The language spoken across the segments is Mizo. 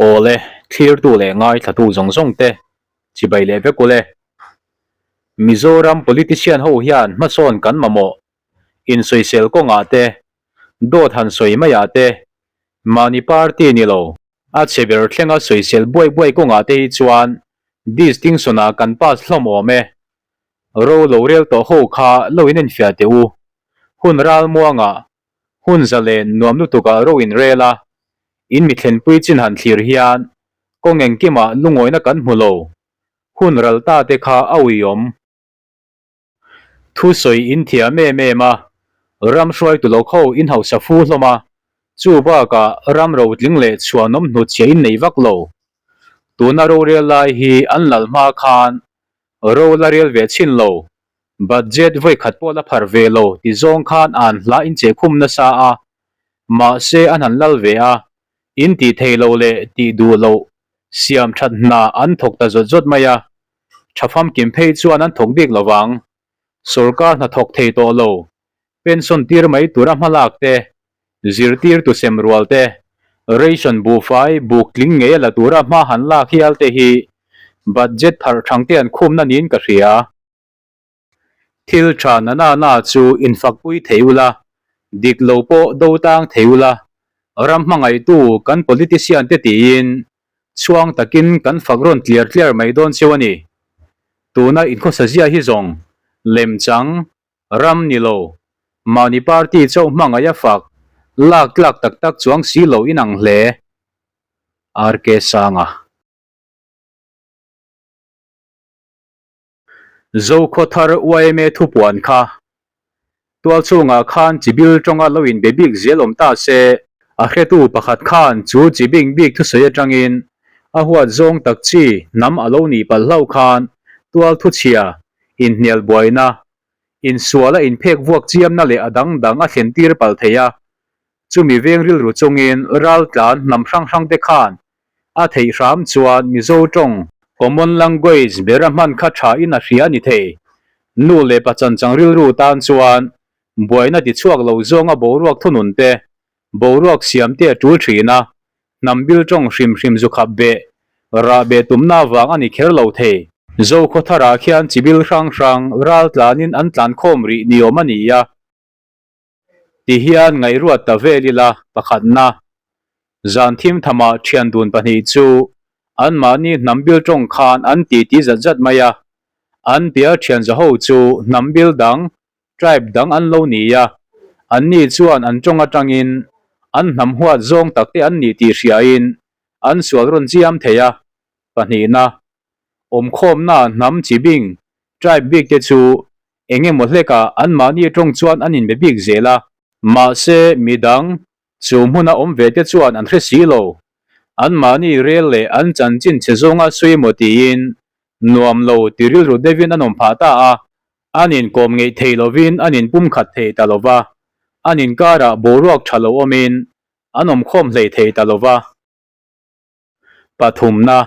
Awle, thlirtu leh ngaithlatu zawng zawng te chibai leh vek ule. Mizoram politician ho hian hmasawn kan mamawh, insawisel kawngah te, dawt han sawi maiah te, mahni party ni lo, a chhe ber thlenga sawisel buai buai kawngah te hi chuan distinction ah kan pass hlawm awm e. Ro lo rel tawh ho kha lo in enfiah teh u. Hun ralmuangah Hun zalen nuam lutukah ro in rel a, in mi thlenpui chin han thlir hian kawng engkimah lungawina kan hmu lo. Hun ral ta te kha a uiawm. Thusawi in thiam em em a, ram hruaitu lo kho in hausa fu hlawm a, chu bakah ram rotling leh chhuanawm hnutchhiah in nei vak lo. Tuna rorel lai hi an lal hma khan ro la rel ve chhin lo. Budget vawi khat pawh la phar ve lo ti zawng khan an hla in che khum nasa a, mahse an han lal ve a, in tih thei lo leh tih duh loh siam that hna an thawk ta zawt zawt mai a, tha famkim phei chuan an thawk bik lo vang. Sorkar hna thawk thei tawh lo, pension tir mai tura hmalak te, zirtirtu sem rual te, ration buhfai buk tling ngei a la tura hma han lak hial te hi budget pharh thang te an khumna niin ka hria. Thil tha na na na chu infakpui thei ula, dik lo pawh do tang thei ula, ram hmangaihtu kan politician te tiin chhuang takin kan fak rawn tliar tliar mai dawn cheu a ni. Tuna inkhawsa zia hi zawng lemchang ram ni lo, mahni party chauh hmangaih a fak lak tlak tak tak chuang si lo inang hle. RK Sanga. Zokhawthar yma thupuan kha tual chhungah khan chibil tawnga lo inbe bik zel awm ta se, a hretu pakhat khan chu chibing bik thusawi atangin a huat zawng tak chi hnam a lo nih palh hlauh khan tual thuchhia, inhnial buaina, insuala inphek vuak chiamna leh a dang dang a thlen tir palh thei a, chumi veng rilru chungin raltlan hnam hrang hrangte khan A theih hram chuan Mizo tawng, common language, ber a hman kha tha in a hria a ni thei. Nu leh pa chanchang rilru tan chuan buaina ti chhuak lo zawnga boruak thunun te, boruak siam te a tul thin a, hnam bil tawng hrim hrim zu khap beh, rah beh tumna vang a ni kher lo thei. Zokhawtharah khian chibil hrang hrang ral tlanin an tlan khawm rih ni awm a ni a. Ti hian ngaihruat ta vel ila pakhatna, zan thim thamah thian dun pahnih chu anmahni hnam bil tawng khan an ti ti zat zat mai a, an pial thian zaho chu hnam bil dang, tribe dang an lo ni a, anni chuan an tawng atangin an hnam huat zawng takte an nih tih hriain an sual rawn chiam thei a, pahnihna, awmkhawmna hnam chi bing, tribe bik te chu Eng emaw hlekah anmahni tawng chuan an inbe bik zel a. Mahse, midang, chu hmuna awm ve te chuan an hre si lo. Anmahni rel leh an chanchin chhe zawnga sawi emaw tiin nuam lo ti rilru deuhin an awm phah ta a. An inkawm ngeih thei lovin an inpumkhat thei ta lo va, an inkarah boruak tha lo awmin an awmkhawm hlei thei ta lo va. Pathumna,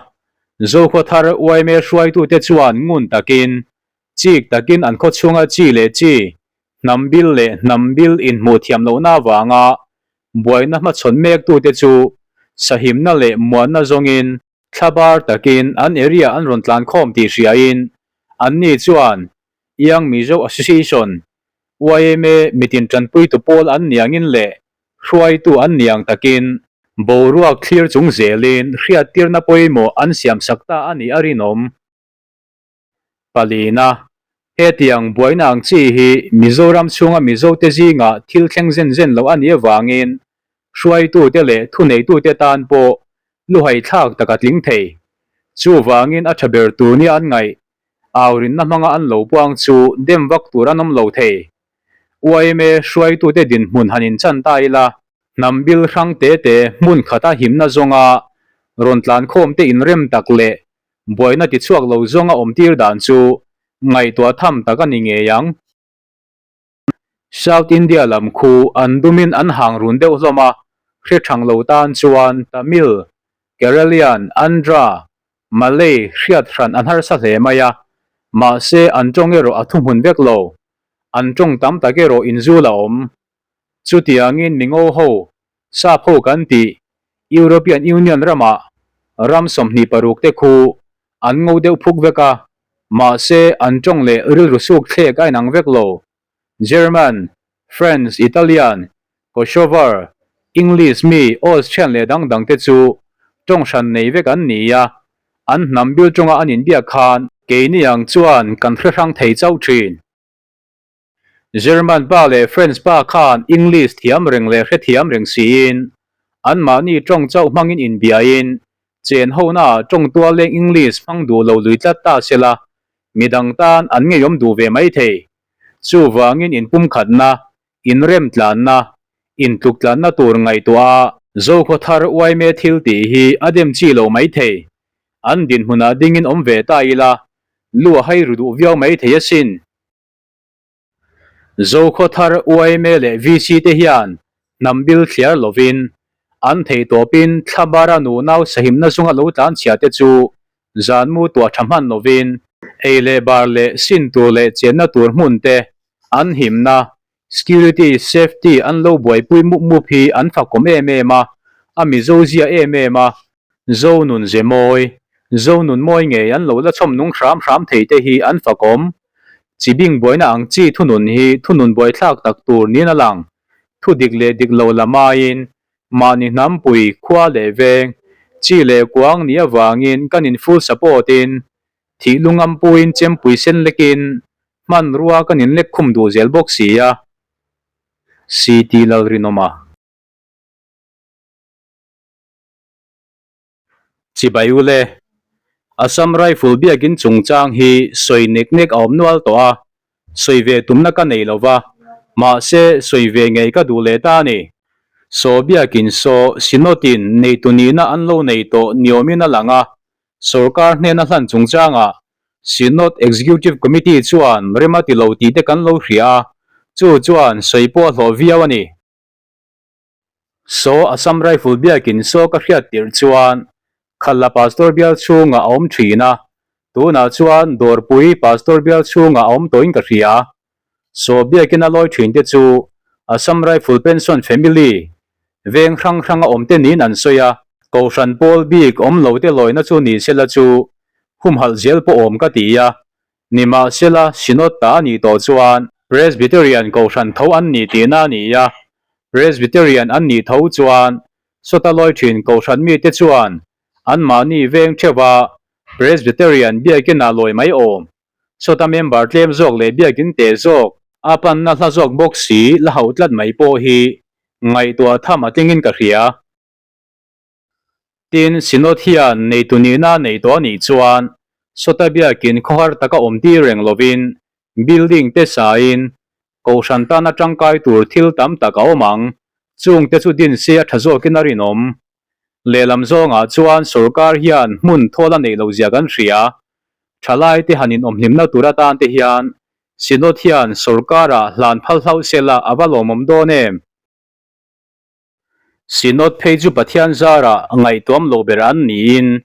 Zokhawthar yma hruaitute chuan ngun takin, chik takin an khawchhunga chi leh chi, hnam bil leh hnam bil inhmuh thiam lohna avanga buaina hmachhawn mektute chu sahimna leh muanna zawngin thlabar takin an area an rawn tlankhawm tih hriain anni chuan Young Mizo Association, yma, mitin tanpuitu pawl an niangin leh Hruaitu an niang takin boruak thlir chung zelin hriattirna pawimawh an siamsak ta a nih a rinawm. Palina, Hetiang buaina ang chi hi Mizoram chhunga Mizote zingah thil thleng zen zen lo a nih avangin hruaitute leh thuneitute tan pawh luhai thlak tak a tling thei. Chuvangin a tha ber tur nia an ngaih, aurinna hmanga an lo puang chu dem vak tur an awm lo thei. Yma hruaitute dinhmun han inchan ta ila, hnam bil hrang te te hmun khata himna zawnga rawn tlankhawm te inrem tak leh buaina tichhuak lo zawnga awmtir dan chu ngaihtuah tham tak a ni ngei ang. South India lam khu an dumin an hang run deuh hlawm a, hre thang lo tan chuan Tamil, Keralian, Andhra, Malay hriat hran an harsa hle mai a, mahse an tawng erawh a thuhmun vek lo. An tawng tam tak erawh inzul a awm. Chutiangin mi ngo ho, sap ho kan tih, European Union ramah Ram 26 te khu an ngo deuh phuk vek a, mahse an tawng leh rilru suk thlek a inang vek lo. German, French, Italian, Kosovar, English mi, Austrian leh dang dang te chu tawng hran nei vek an ni a, an hnam bil tawnga an inbiak khan keini ang chuan kan hre hrang thei chauh thin. German pa leh French pa khan English thiam reng leh hre thiam reng siin anmahni tawng chauh hmangin inbiain chen hona tawng tual leng English hmang duh lo lui tlat ta sela midang tan an ngeiawm duh ve mai thei. Chuvangin inpumkhatna, inremtlanna, intluktlanna tur ngaihtuah a Zokhawthar uaime thil tih hi a dem chi lo mai thei. An dinhmunah dingin awm ve ta ila, lu a hai ru duh viau mai thei asin. Zokhawthar uaime leh VC te hian hnam bil thliar lovin an theihtawpin Thlabara nunau sahimna zunga lo tlanchhia te chu zanmu tuah tha hman lovin ei leh bar leh sin tur leh chenna tur hmun te an himna, security, safety, an lo buaipui mup mup hi an fakawm em em a, a Mizo zia em em a, Zo nun ze mawi, Zo nun mawi ngei an lo la chhawm nung hram hram thei te hi an fakawm. Chi bing buaina ang chi thunun hi thunun buaithlak tak tur niin a lang. Thu dik leh dik lo la maiin, mahni hnampui, khua leh veng, chi leh kuang nih avangin kan in full support in, thih lungam puiin chempui sen lekin, hmanrua kan in lek khum duh zel bawk si a. CT Lalrinawma. Chibai ule, Assam Rifle biakin chungchang hi sawi nek nek a awm nual tawh a, sawi ve tumna ka nei lo va, mahse sawi ve ngei ka duh leh ta a ni. Saw biakin saw Synod-in neitu nihna an lo nei tawh niawmin a lang a, sorkar hnena hlan chungchangah Synod Executive Committee chuan rem a ti lo tih te kan lo hria a, chu chuan sawi pawh a hlawh viau a ni. Saw Assam Rifle biakin saw ka hriat tirh chuan Khalla Pastor bial chhungah a awm thin a, tunah chuan Dawrpui Pastor bial chhungah a awm tawhin ka hria. Saw biakin a lawi thin te chu Assam Rifle Pension Family veng hrang hranga awm te niin an sawi a, Kohhran pawl bik awm lo te lawina chu ni sela chu humhalh zel pawh awm ka ti a, Nimahsela, Synod ta a nih tawh chuan Presbyterian Kohhran tho an ni tihna a ni a, Presbyterian an nih tho chuan sawta lawi thin Kohhran mite chuan anmahni veng theuha Presbyterian biakinah lawi mai awm. Sawta member tlem zawk leh biakin teh zawk a panna hla zawk bawk si la hauh tlat mai pawh hi ngaihtuah tham a tlingin ka hria. Tin, Synod hian neitu nihna a nei tawh a nih chuan sawta biakin khawhar taka awm tir reng lovin building te sain kohhran tana tangkai tur thil tam tak a awm ang, chung te chu din se a tha zawkin a rinawm. Lehlam zawngah chuan sorkar hian hmun thawl a neih loh zia kan hria. Thalai te han inawmhlimna tur atan te hian Synod hian sorkarah hlan phal hlauh sela a va lawmawm dawn em? Synod phei chu Pathian zarah ngaihtuam lo ber an niin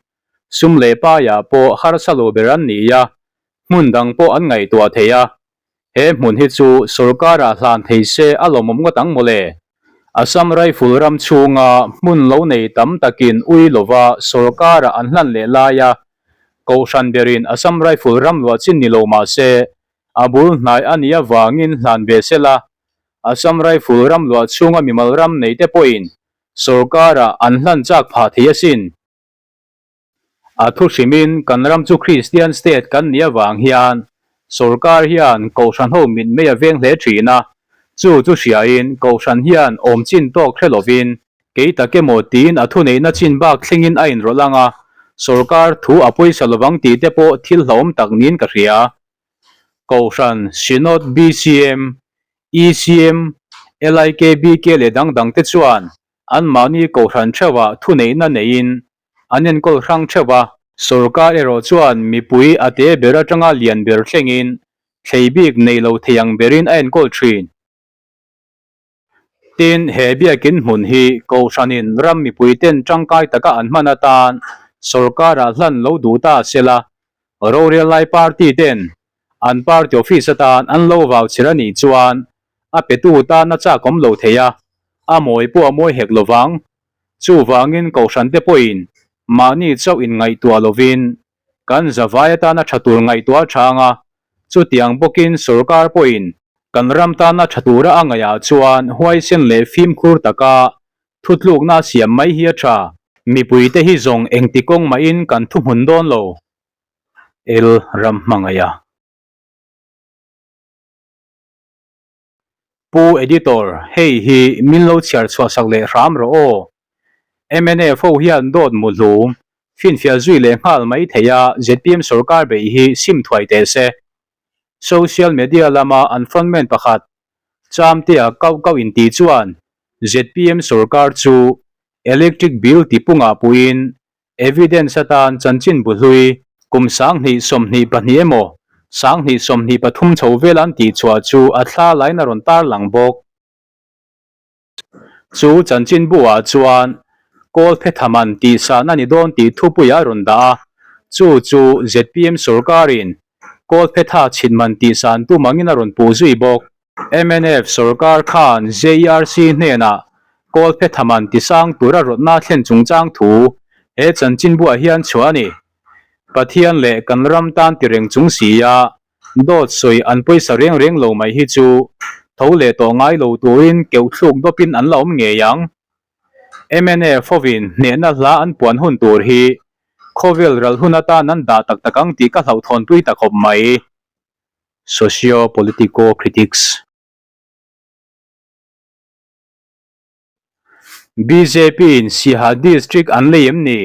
sum leh paiah pawh harsa lo ber an ni a, hmun dang pawh an ngaihtuah thei a. He hmun hi chu sorkarah hlan thei se a lawmawm ngawt ang mawle. Assam Rifle ram chhunga hmun lo nei tam takin ui lova sorkarah an hlan leh laia Kohhran berin Assam Rifle ram luah chin ni lo mah se a bul hnai a nih avangin hlan ve sela Assam Rifle ram luah chhunga mimal ram nei te pawhin sorkarah an hlan chak phah thei asin. A thu hrimin kan ram chu Kristian state kan nih avang hian sorkar hian kohhran ho mit mei a veng hle thin a, chu chu hriain kohhran hian awm chin tawk hre lovin kei tak emaw tiin a thuneihna chin bak thlengin a inrawlh ang a, sorkar thu a pawisa lovang tih te pawh thil hlauhawm tak niin ka hria. Kohhran, Synod, BCM, ECM, LIKBK leh dang dang te chuan anmahni kohhran theuhah thuneihna neiin an enkawl hrang theuh a. Sorkar erawh chuan mipui a te ber atanga lian ber thlengin thlei bik nei lo thei ang berin a enkawl thin. Tin, he biakin hmun hi kohhranin ram mipuiten tangkai taka an hman atan sorkarah hlan lo duh ta sela, rorel lai party ten an party office atan an lo vau chher a nih chuan a petu tan a chakawm lo thei a, a mawi pawh a mawi hek lovang. Chuvangin kohhrante pawhin Mahni chauh inngaihtuah lovin kan zavai atana tha tur ngaihtuah a chang a, chutiang bawkin sorkar pawhin kan ram tana tha tura a ngaihah chuan huaisen leh fimkhur taka thutlukna a siam mai hi a tha. Mipuite hi zawng engti kawng mahin kan thuhmun dawn lo. El ram hmangaih a. Pu Editor, hei hi min lo chhiar chhuah sak leh hram rawh aw. Mnf ho hian dawt mu hlum, finfiah zui leh nghal mai thei a zpm sorkar beih hi sim thuai teh se. Social media lama an frontman pakhat, Chamtea kauh kauh inti chuan zpm sorkar chu electric bill tipungah puiin Evidence atan chanchin bu hlui kum 2022 emaw 2023 chho vel an tihchhuah chu a thla lain a rawn tarlang bawk. Chu chanchin bu-ah chuan Kawlphethaman tihsan a ni dawn tih thupuia a rawn dah a, chu chu zpm sorkarin Kawlphetha chhitman tihsan tum angin a rawn puh zui bawk. Mnf sorkar khan JERC hnenah Kawlphethaman tisang tura rawtna thlen chungchang thu he chanchinbuah hian chhuah a ni. Pathian leh kan ram tan ti reng chung si a, dawt sawi an pawisa reng reng lo mai hi chu tho leh tawh ngai lo turin keuh thluk dawpin an la awm ngei ang. Mnf hovin hnehna hla an puan hun tur hi khawvel ral hun atan an dah tak tak ang tih ka hlauhthawnpui ta khawp mai. Socio-political critics. Bjp in Siaha District an lei em ni?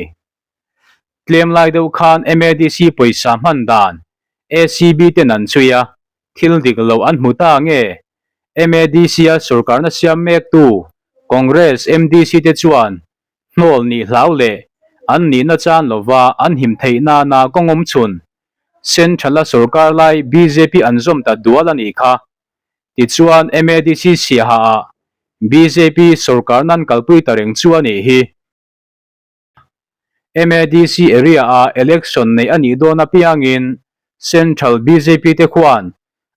Tlem lai deuh khan MADC pawisa hman dan ACB ten an chhui a, thil dik lo an hmu ta nge? MADC a sorkarna siam mektu Congress MDC te chuan hnawl nih hlau leh an nihna chan lova an him theih nana kawng awm chhun Central-a sorkar lai bjp an zawm ta dual a nih kha. Tichuan MADC Siaha-ah bjp sorkar nan kalpui ta reng chu a nih hi. MADC area-a election neih a nih dawn apiangin Central bjp te khuan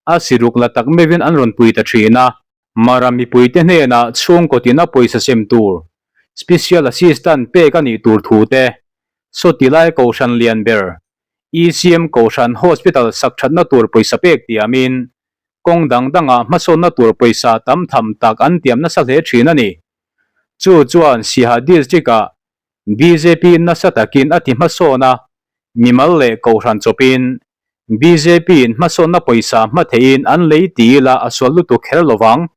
a siruk la tak meuhin an rawn pui ta thin a. Mara mipuite hnenah chhungkaw tina pawisa sem tur Special Assistant pek a nih tur thu te, sawti lai Kohhran lian ber ECM Kohhran Hospital sak thatna tur pawisa pek tiamin kawng dang dangah hmasawnna tur pawisa tam tham tak an tiam nasa hle thin a ni. Chu chuan Siaha District-ah bjp nasa takin a ti hmasawn a, mimal leh Kohhran chawpin BJP-in hmasawnna pawisa hma theihin an lei ti ila a sual lutuk kher lo vang.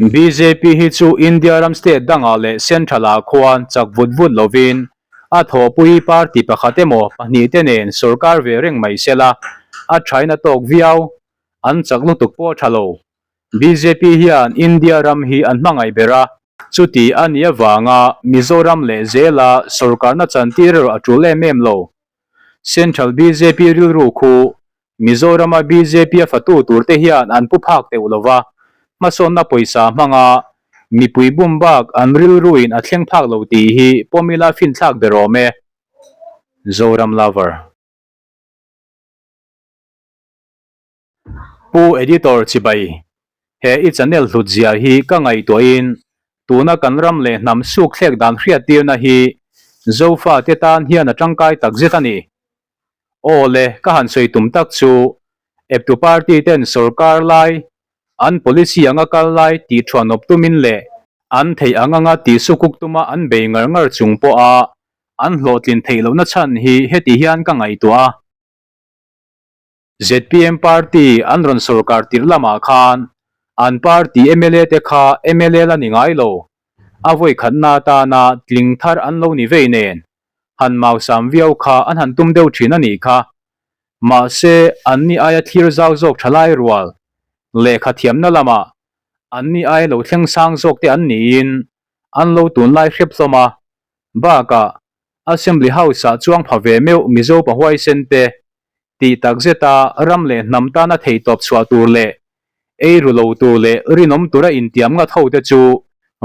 Bjp hi chu India ram state dangah leh central-ah khuan chak vut vut lovin a thawhpui party pakhat emaw pahnihte nen sorkar ve reng mai sela a thain a tawk viau. An chak lutuk pawh a tha lo. Bjp hian India ram hi an hmangaih ber a. Chuti a nih avanga Mizoram leh zela sorkarna chantir erawh a tul em em lo. Central bjp rilru khu Mizorama bjp a fatu turte hian an pu phak teuh lo va, hmasawnna pawisa hmanga mipui bum bak an rilruin a thleng phak lo tih hi pawmila finthlak ber awm e. Zoram Lover. Pu Editor Chibai, he i channel hlut zia hi ka ngaihtuahin tuna kan ram leh hnam suk thlek dan hriattirna hi Zofa te tan hian a tangkai takzet a ni. Aw le, ka han sawi tum tak chu eptu party ten sorkar lai, an policy anga kal lai tih thuanawp tumin leh an theih ang anga tih sukuk tuma an bei ngar ngar chung pawha an hlawhtlin theih lohna chhan hi heti hian ka ngaihtuah a. Zpm party an rawn sorkar tirh lamah khan an party mla te kha mla la ni ngai lo, a vawi khatna atana tling thar an lo ni vei nen han mausam viau kha an han tum deuh thin a nih kha. Mahse, anni aia thlir zau zawk tha lai rual, lehkha thiamna lamah anni aia lo thleng sang zawk te an niin an lo tunlai hrep hlawm a, bakah Assembly House-ah chuang pha ve meuh Mizo pa huaisen te tih tak zeta ram leh hnam tana theihtawp chhuah tur leh ei ru lo tur leh rinawm tura intiam ngat ho te chu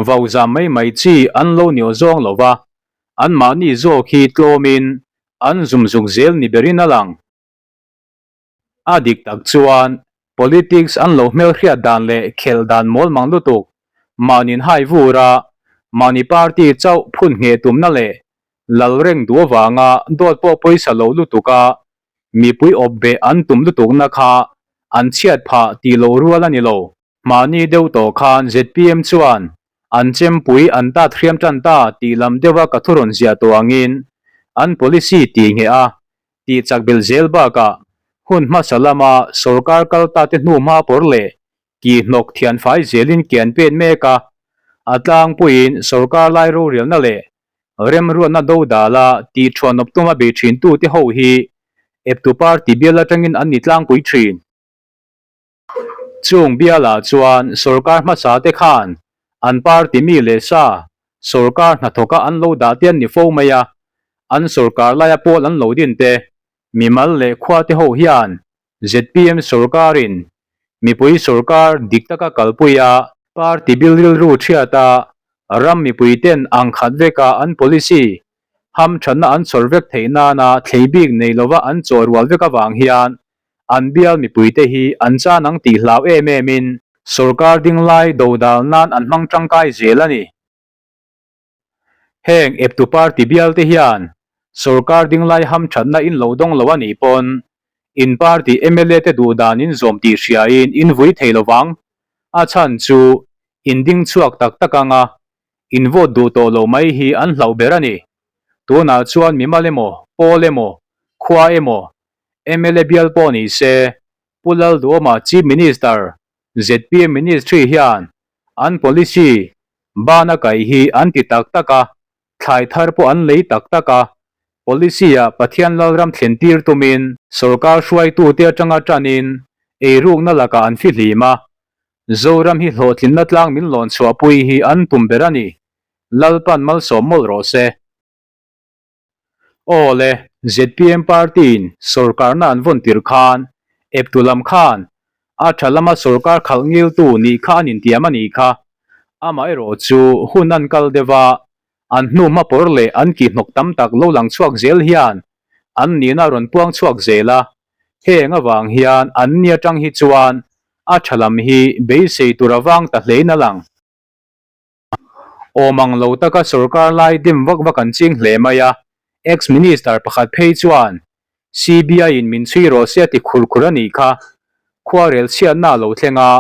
vau zam mai mai chi an lo ni aw zawng lo va, anmahni zawk hi tlawmin an zum zuk zel ni berin a lang. A dik tak chuan politics an lo hmelhriat dan leh khelh dan mawl mang lutuk, mahni'n hai vur a, mahni party chauh phun ngheh tumna leh. Lal reng duh avanga dawt pawh pawisa lo lutuk a, mipui awp beh an tum lutukna kha an chhiat phah tih loh rual a ni lo. Mahni deuh tawh khan zpm chuan an chempui an tat hriam tan ta tih lam deuha ka thu rawn ziah tawh angin an policy tih ngheh a tih chak belh zel bakah hun hmasa lama sorkar kal ta te hnu hma pawr leh kih hnawk thian fai zelin ke an pen mek a, a tlangpuiin sorkar lai rorelna leh remruatna dodala tih thuanawp tuma bei thintute ho hi eptu party bial atangin an ni tlangpui thin. Chung bialah chuan sorkar hmasa te khan an party mi leh sa sorkar hnathawka an lo dah te an ni fo mai a, an sorkar laia pawl an lo din te, mimal leh khua te ho hian zpm sorkarin mipui sorkar dik taka kalpui a, party bil rilru thiat a, ram mipui ten ang khat veka an policy hamthatna an chhawr vek theih nana thlei bik nei lova an chaw rual vek avang hian an bial mipuite hi an chan ang tih hlau em em in sorkar ding lai dodal nan an hmang tangkai zel a ni. Heng eptu party bial te hian sorkar ding lai hamthatna in lo dawng lo a nih pawn in party mla te duh dan in zawm tih hria in in vui thei lovang. A chhan chu in ding chhuak tak tak anga in vote duh tawh lo mai hi an hlauh ber a ni. Tunah chuan mimal emaw, pawl emaw, khua emaw, mla bial pawh ni se, Pu Lalduhawma Chief Minister, zpm Ministry hian an policy bana kaih hi an ti tak tak a, thlai thar pawh an lei tak tak a, policy-ah Pathian Lalram thlen tir tumin sorkar hruaitute atanga tanin eirukna lakah an fihlim a, Zoram hi hlawhtlinna tlang min lawn chhuahpui hi an tum ber a ni. Lalpan malsawm mawlh rawh se. Aw le, zpm party-in sorkarna an vawn tir khan, eptu lam khan a tha lama sorkar khalh ngiltu nih kha an intiam a nih kha. Amaherawh chu hun an kal deuh a, an hnu hma pawr leh an kih hnawk tam tak lo lang chhuak zel hian an nihna a rawn puang chhuak zel a. Heng avang hian an ni atang hi chuan a tha lam hi beisei tur avang ta hlein a lang. Awm ang lo taka sorkar lai dim vak vak an ching hle mai a, ex-minister pakhat phei chuan CBI in min chhui rawh se a ti khur khur a nih kha. Khuarel chhiatna a lo thleng a,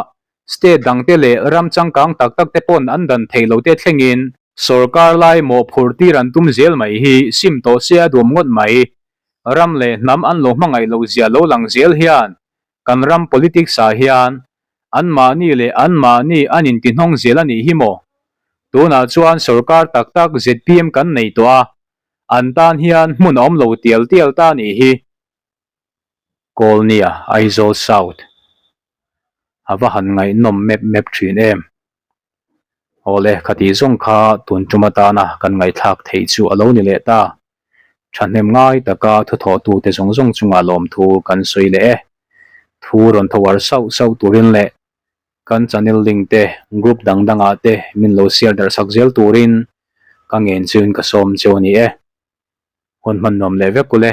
state dangte leh ram changkang tak tak te pawn an dan theih lo te thlengin sorkar lai mawhphurh tir an tum zel mai hi sim tawh se a duam ngawt mai. Ram leh hnam an lo hmangaih loh zia lo lang zel hian kan ram politics ah hian anmahni leh anmahni an intihnawng zel a nih hi maw? Tunah chuan sorkar tak tak zpm kan nei tawh a, an tan hian hmun a awm lo tial tial ta a nih hi. Kawlnia, Aizawl South a va han ngaihnawm mep mep thin em. Awle, khatih zawng kha tun tum atana kan ngaihthlak theih chu a lo ni leh ta. Thahnem ngai taka thuthawhtute zawng zawng chungah lawmthu kan sawi leh e. Thu rawn thawar sauh sauh turin leh kan channel link te group dang dangah te min lo share darh sak zel turin ka ngen chuin ka sawm cheu a ni e. Hun hman nuam leh vek u le.